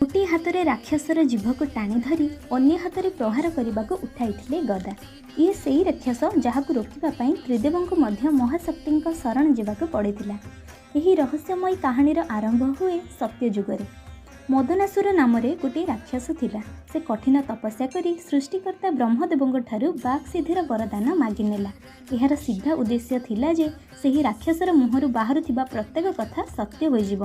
ଗୋଟିଏ ହାତରେ ରାକ୍ଷସର ଜିଭକୁ ଟାଣି ଧରି ଅନ୍ୟ ହାତରେ ପ୍ରହାର କରିବାକୁ ଉଠାଇଥିଲେ ଗଦା। ଇଏ ସେଇ ରାକ୍ଷସ, ଯାହାକୁ ରୋକିବା ପାଇଁ ତ୍ରିଦେବଙ୍କୁ ମଧ୍ୟ ମହାଶକ୍ତିଙ୍କ ଶରଣ ଯିବାକୁ ପଡ଼ିଥିଲା। ଏହି ରହସ୍ୟମୟୀ କାହାଣୀର ଆରମ୍ଭ ହୁଏ ସତ୍ୟଯୁଗରେ। ମଦନାସୁର ନାମରେ ଗୋଟିଏ ରାକ୍ଷସ ଥିଲା। ସେ କଠିନ ତପସ୍ୟା କରି ସୃଷ୍ଟିକର୍ତ୍ତା ବ୍ରହ୍ମଦେବଙ୍କ ଠାରୁ ବାକ୍ ସିଦ୍ଧିର ବରଦାନ ମାଗିନେଲା। ଏହାର ସିଧା ଉଦ୍ଦେଶ୍ୟ ଥିଲା ଯେ ସେହି ରାକ୍ଷସର ମୁହଁରୁ ବାହାରୁଥିବା ପ୍ରତ୍ୟେକ କଥା ସତ୍ୟ ହୋଇଯିବ।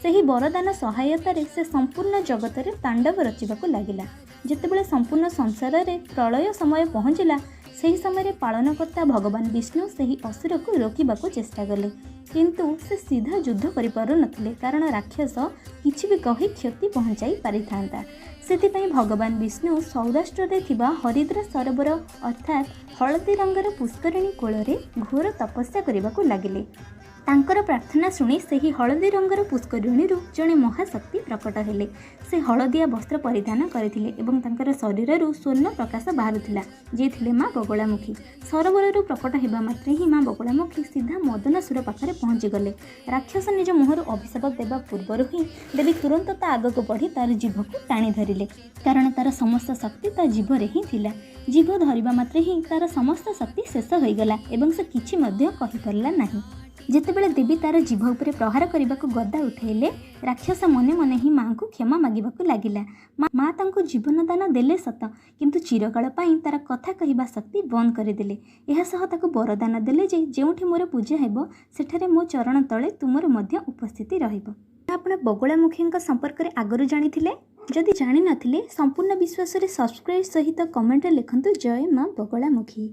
ସେହି ବରଦାନ ସହାୟତାରେ ସେ ସମ୍ପୂର୍ଣ୍ଣ ଜଗତରେ ତାଣ୍ଡବ ରଚିବାକୁ ଲାଗିଲା। ଯେତେବେଳେ ସମ୍ପୂର୍ଣ୍ଣ ସଂସାରରେ ପ୍ରଳୟ ସମୟ ପହଞ୍ଚିଲା, ସେହି ସମୟରେ ପାଳନକର୍ତ୍ତା ଭଗବାନ ବିଷ୍ଣୁ ସେହି ଅସୁରକୁ ରୋକିବାକୁ ଚେଷ୍ଟା କଲେ। କିନ୍ତୁ ସେ ସିଧା ଯୁଦ୍ଧ କରିପାରୁନଥିଲେ, କାରଣ ରାକ୍ଷସ କିଛି ବି କହି କ୍ଷତି ପହଞ୍ଚାଇ ପାରିଥାନ୍ତା। ସେଥିପାଇଁ ଭଗବାନ ବିଷ୍ଣୁ ସୌରାଷ୍ଟ୍ରରେ ଥିବା ହରିଦ୍ରା ସରୋବର, ଅର୍ଥାତ୍ ହଳଦୀ ରଙ୍ଗର ପୁଷ୍କରିଣୀ କୂଳରେ ଘୋର ତପସ୍ୟା କରିବାକୁ ଲାଗିଲେ। ତାଙ୍କର ପ୍ରାର୍ଥନା ଶୁଣି ସେହି ହଳଦୀ ରଙ୍ଗର ପୁଷ୍କରିଣୀରୁ ଜଣେ ମହାଶକ୍ତି ପ୍ରକଟ ହେଲେ। ସେ ହଳଦିଆ ବସ୍ତ୍ର ପରିଧାନ କରିଥିଲେ ଏବଂ ତାଙ୍କର ଶରୀରରୁ ସ୍ୱର୍ଣ୍ଣ ପ୍ରକାଶ ବାହାରୁଥିଲା, ଯିଏ ଥିଲେ ମା ବଗଳାମୁଖୀ। ସରୋବରରୁ ପ୍ରକଟ ହେବା ମାତ୍ରେ ହିଁ ମା ବଗଳାମୁଖୀ ସିଧା ମଦନାସୁର ପାଖରେ ପହଞ୍ଚିଗଲେ। ରାକ୍ଷସ ନିଜ ମୁହଁରୁ ଅଭିଶାପ ଦେବା ପୂର୍ବରୁ ହିଁ ଦେବୀ ତୁରନ୍ତ ତା ଆଗକୁ ବଢ଼ି ତାର ଜିଭକୁ ଟାଣି ଧରିଲେ, କାରଣ ତାର ସମସ୍ତ ଶକ୍ତି ତା ଜିଭରେ ହିଁ ଥିଲା। ଜିଭ ଧରିବା ମାତ୍ରେ ହିଁ ତାର ସମସ୍ତ ଶକ୍ତି ଶେଷ ହୋଇଗଲା ଏବଂ ସେ କିଛି ମଧ୍ୟ କହିପାରିଲା ନାହିଁ। ଯେତେବେଳେ ଦେବୀ ତାର ଜିଭ ଉପରେ ପ୍ରହାର କରିବାକୁ ଗଦା ଉଠାଇଲେ, ରାକ୍ଷସ ମନେ ମନେ ହିଁ ମାଆଙ୍କୁ କ୍ଷମା ମାଗିବାକୁ ଲାଗିଲା। ମା ତାଙ୍କୁ ଜୀବନଦାନ ଦେଲେ ସତ, କିନ୍ତୁ ଚିରକାଳ ପାଇଁ ତାର କଥା କହିବା ଶକ୍ତି ବନ୍ଦ କରିଦେଲେ। ଏହା ସହ ତାକୁ ବରଦାନ ଦେଲେ ଯେ ଯେଉଁଠି ମୋର ପୂଜା ହେବ, ସେଠାରେ ମୋ ଚରଣ ତଳେ ତୁମର ମଧ୍ୟ ଉପସ୍ଥିତି ରହିବ। ଆପଣ ବଗଳାମୁଖୀଙ୍କ ସମ୍ପର୍କରେ ଆଗରୁ ଜାଣିଥିଲେ? ଯଦି ଜାଣିନଥିଲେ, ସମ୍ପୂର୍ଣ୍ଣ ବିଶ୍ୱାସରେ ସବସ୍କ୍ରାଇବ୍ ସହିତ କମେଣ୍ଟରେ ଲେଖନ୍ତୁ, ଜୟ ମା ବଗଳାମୁଖୀ।